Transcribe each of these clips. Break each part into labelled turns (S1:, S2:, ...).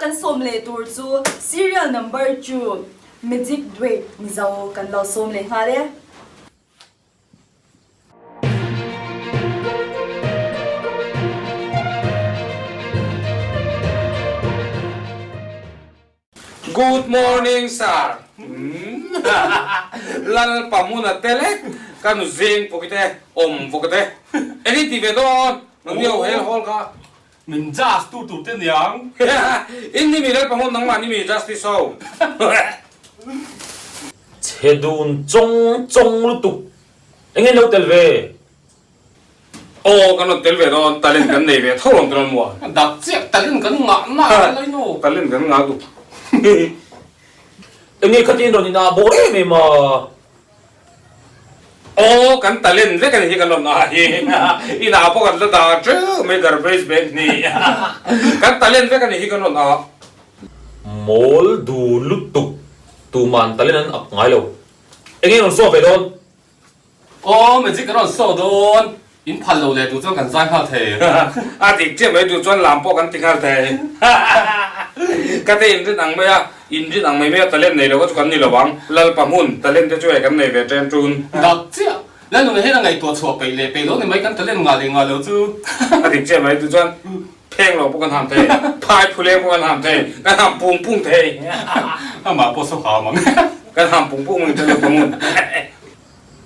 S1: kan sawm leh tur chu serial number chu Magic Duet Mizo kan lo sawm leh nghal e.
S2: Good morning sir Lalpa hmuna te lek ka nu zing pawh te awm vawk te eng in ti ve dawn nangni ho hel hawl kha.
S3: Min judge tu tur te niang.
S2: In ni mi Lalpa hmun nangmah ni mi justice ho.
S4: Chhe dun chawng chawng lutuk eng in lo tel ve.
S2: Aw kan rawn tel ve dawn talent kan nei ve tho lawm te rawn muan.
S3: Dak chiah talent kan ngah na a lai nu.
S2: Talent kan ngah duh.
S4: Enge khatin rawn inah bawr em em a.
S2: Aw kan talent vek ani hi kan rawn ah hi inah pawh kan la dah teuh mai garbage bag hnih kan talent vek ani hi kan rawn ah.
S4: Mawl dun lutuk tuman talent an ak ngai lo. Enge rawn saw ve dawn?
S3: Aw magic a rawn saw dawn, in phal lo leh duh chuan kan zai nghal thei.
S2: A dik chiah mai duh chuan lam pawh kan ti nghal thei. Ka te inrin ang mai a, inrin ang mai mai a talent nei lo kha chu kan ni lo ang. Lalpa hmun talent te chu hei kan nei ve ṭen ṭun.
S3: Dak chiah, Lalnuna hian a ngaihtuah chhuah peih leh peih lo ni mai kan talent ngah leh ngah lo chu.
S2: A dik chiah mai duh chuan pheng lo pawh kan ham thei, phai phuleng pawh kan ham thei, kan ham pung pung thei.
S3: Amah pawh saw ham ang.
S2: Kan ham pung pung ang che Lalpa hmun.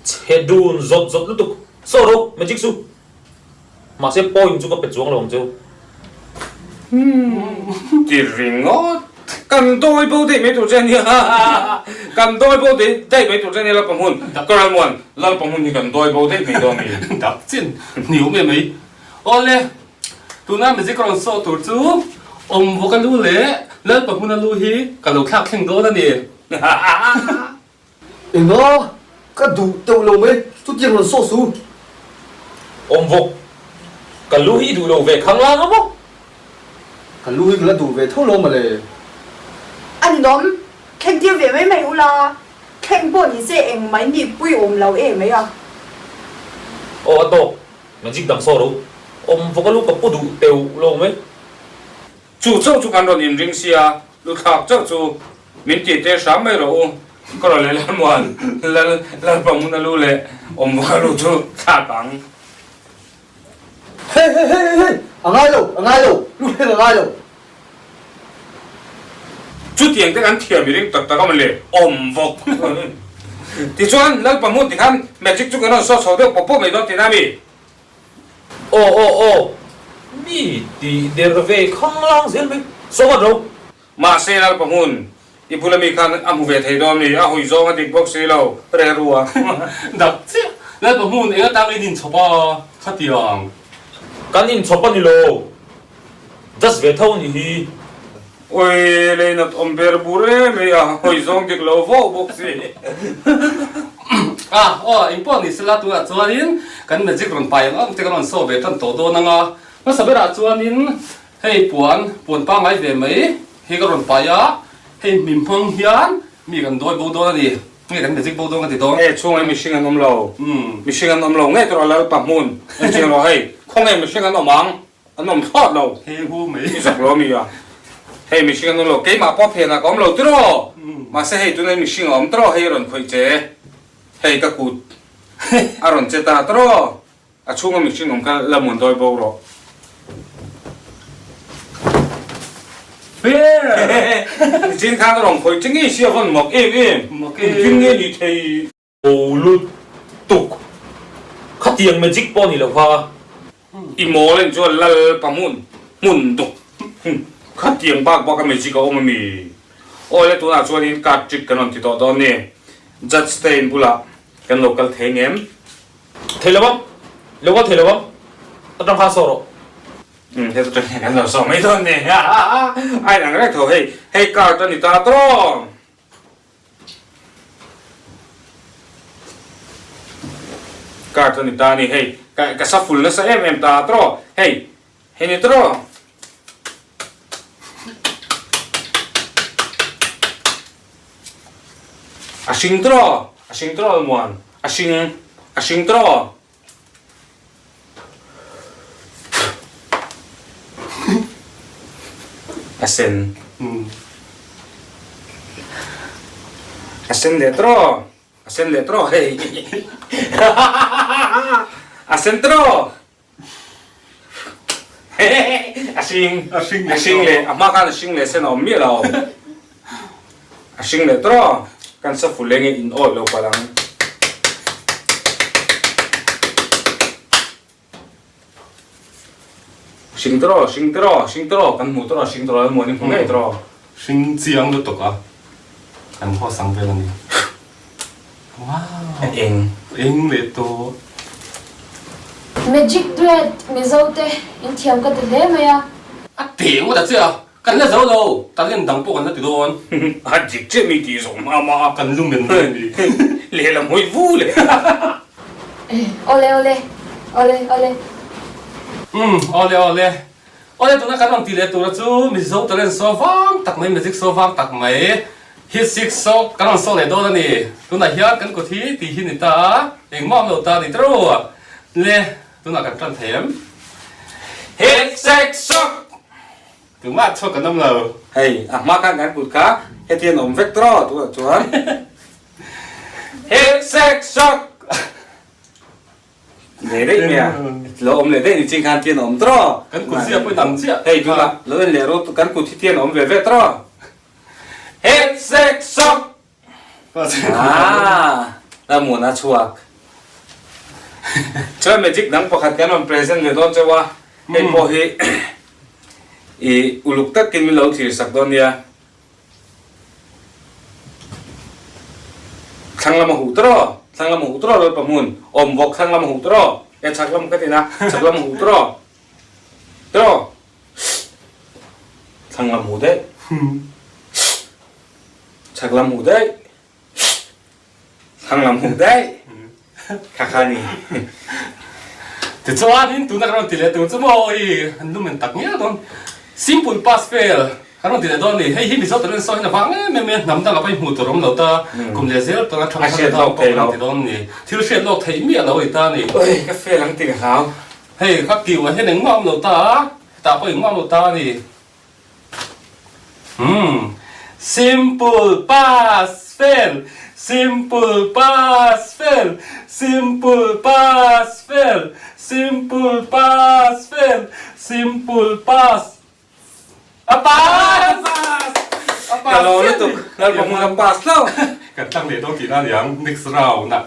S4: Chhe dun zawt zawt lutuk. Saw ro, magic chu. Mahse point chu ka pe chuang lo ang cheu.
S2: Ti ringawt. Kan dawi bo daih mai tur che ania. Kan dawi bo daih mai tur che ania Lalpa hmun. Ka ralmuan, Lalpa hmun hi kan dawi bo daih mai dawn mi.
S3: Dak chin hniu mai mai. Awle, tuna magic rawn saw tur chu awm vawk a lu leh Lalpa hmun a lu hi ka lo thlak thleng dawn a ni.
S5: Enga? Ka duh teuh lo mai, chutiang rawn saw su.
S4: Awm vawk, ka lu hi i duh lo ve khang lang a maw?
S5: Ka lu hi ka la duh ve tho lo mawle.
S1: A ninawm, thleng tir ve mai mai ula, thleng pawh ni se eng mai ni pui awm lo e mai a.
S4: Aw a tawk, magic dang saw ro. Awm vawk a lu ka pu duh teuh lo mai.
S2: Chu chauh chu kan rawn inring sia, luthlak chauh chu min ti te hram mai rawh u. Ka rawn leh Lalmuan, Lal Lalpahmun a lu leh Awmvawk a lu chu thlak ang.
S5: Hei hei hei hei hei, a ngai lo, a ngai lo, lu thleng a ngai lo.
S2: Chutiang te kan thiam i ring tak tak a mawle, Awmvawk. Tichuan Lalpahmun tikhan magic chu kan rawn saw chho deuh pawp pawp mai dawn tihna a mi?
S4: Aw aw aw, mi tih der ve khanglang zel mai, saw vat ro.
S2: Mahse Lalpa hmun, i bula mi khan a hmu ve thei dawn mi, a hawi zawng a dik bawk si lo, reh ru a.
S3: Dak chiah, Lalpa hmun eng atang in inchhawp a, khatiang.
S4: Kan inchhawp a ni lo, just ve tho ni hi.
S2: Oi, leinat awm ber bur em ei a, hawi zawng dik lo vauh bawk si.
S3: A, aw, engpawh ni sela tunah chuanin kan magic rawn pai ang ang te kan rawn saw ve tan tawh dawn ang a. Hmasa berah chuanin hei puan, puan pangngai ve mai hi ka rawn pai a, hei hmim hmang hian mi kan dawi bo dawn a ni. Nge kan magic bo dawn ka ti dawn.
S2: Hei chhungah mihring an awm lo, mihring an awm lo ngei tawh a Lalpa hmun, engtiang rawh hei, khawnge mihring an awm ang? An awm thlawt lo.
S3: He hu mai.
S2: I zak lo mi a. Hei mihring an awm lo. Keimah pawh phenah ka awm lo tiraw. Mahse hei tunah mihring a awm tiraw hei a rawn khawih che. Hei ka kut a rawn che ta tiraw. A chhunga mihring awm kha la muan dawi bo rawh. Nichin khan a rawn khawih che ngei sia vawn mak em em. Engtin nge ni thei.
S4: Bo lutuk. Khatiang magic pawh ni lo kha.
S2: I mawl en chuan lal pa hmun hmun duk khatiang bak bak a magic a awm ami? Aw le tunah chuanin card trick kan rawn ti tawh dawn ni. Judge Stein bulah kan lo kal thei ngem?
S4: Thei lo ang. Lo kal thei lo ang. Atang khan saw rawh.
S2: Umm heta tang hian kan lo saw mai dawn ni. A inang reng tho hei. Hei card a ni ta tawng. Card a ni ta a ni hei ka ka sa full nasa em em ta tawh hei hei ni tawh a hring tawh a hring tawh almuan a hring a hring tawh. A A sen. A sen leh tawh. A sen leh tawh hei. A sen tawh. A hring. A hring leh a hma khan a hring leh sen a awm miah lo. A hring leh tawh. Kan safu leng e in awih lo palh ang. Hring tawh, hring tawh, hring tawh, kan hmuh tawh, hring tawh emaw ni hmu ngei tawh.
S3: Hring chiang lutuk a, kan haw sang vel a ni. Wow!
S2: A eng.
S3: Eng leh tawh.
S6: Magic Duet Mizo te in thiam ka ti hle mai a.
S3: A teh ngawt a che a, kan la zo lo, talent dang pawh kan la ti dawn.
S2: A dik chiah mi tih zawk hma hma a.
S3: Kan lu men dawn a ni.
S2: Lehlam hawi vu leh.
S6: Awle awle awle awle.
S3: Umm awle awle. Awle tuna kan rawn ti leh tura chu Mizo talent saw vang tak mai magic saw vang tak mai hit six saw kan rawn saw leh dawn a ni. Tunah hian kan kut hi tih hi ni ta a engmah awm lo ta a ni tawrh le tunah kan tan thei em?
S2: Hit six saw.
S3: Tumah chhuak kan awm lo.
S2: Hei a hma khan kan kut kha hetiang awm vek tawrh tunah chuan. Hit sek sawk! Leh daih mai a, lo awm leh daih ni chin khan tian a awm tawh.
S3: Kan kut zia pawhin ang chiah.
S2: Hei tunah lo en leh rawh kan kut hi tian a awm ve ve tawh. Hit sek sawk! Aaa Lamuna a chhuak. Chuan magic dang pakhat kan rawn present leh dawn chauh a, hei pawh hi i uluk takin min lo thlir sak dawn nia. Thlang lam a huh tawh, thlang lam a huh tawh Lalpa hmun awm bawk thlang lam a huh tawh e chhak lam ka tina chhak lam a huh tawh tawh thlang lam huh daih chhak lam huh daih Thlang lam hmuh daih kha kha ni.
S3: Tichuanin tuna kan rawn ti leh tur chu maw i an lu men tak ngial dawn. Simple pass fail kan rawn ti leh dawn a ni. Hei hi Mizo talent sawi hian a vang em em e, hnam dang a pawi hmuh tur a awm lo ta, kum leh zel tawna thang thar tan pawh kan rawn ti dawn a ni. Thil hriat lawk theih miah lo a ni ta a ni.
S2: Oi ka fail ang ti ka hlau.
S3: Hei ka kiu ah hian engmah a awm lo ta a, hetah pawh engmah a awm lo ta a ni. Umm simple pass fail simple pass fail simple pass fail simple pass fail simple pass a pass a
S2: Ka lo lutuk lalpa hmun a pass hlauh.
S3: Kan tlang leh dawn tihna aniang next round ah.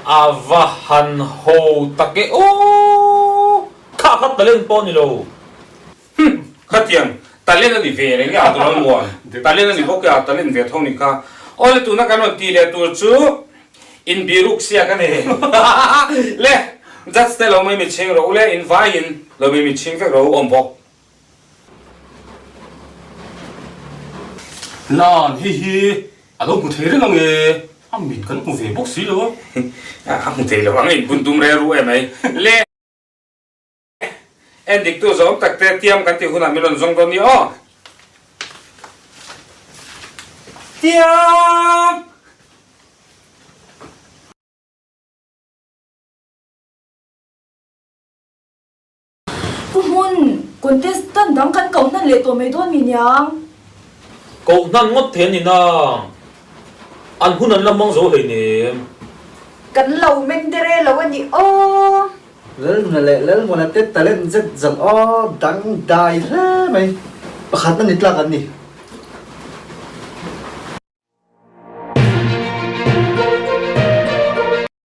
S4: A va han ho tak e aw! Kha kha talent pawh a ni lo.
S2: Hum! Khatiang talent a ni ve reng e a Donald Muan. Talent a ni bawk e a talent ve tho ni kha. Awle tuna kan rawn ti leh tur chu inbiruk siak a ni. Le judge te lo mai mi chhing rawh u le in vaiin lo mai mi chhing vek rawh u awm bawk.
S3: Lan hei hi a lo hmu thei reng ang e, a mit kan hmu ve bawk si lo a.
S2: A hmu thei lo ang in bun tum rel ru em ai. Le en dik tu zawng tak te tiam kan tih hunah min rawn zawng dawn ni aw. Tiam!
S7: Pu Hmun, contestant dang kan koh hnan leh tawh mai dawn mi niang?
S4: Koh hnan ngawt thei an ni nang. An hun an la hmang zo hleinem.
S1: Kan lo meng dere lo a ni aw.
S5: Lalnuna leh Lalmuna te talent zet zan aw dang dai hle mai. Pakhatna ni tlak an ni.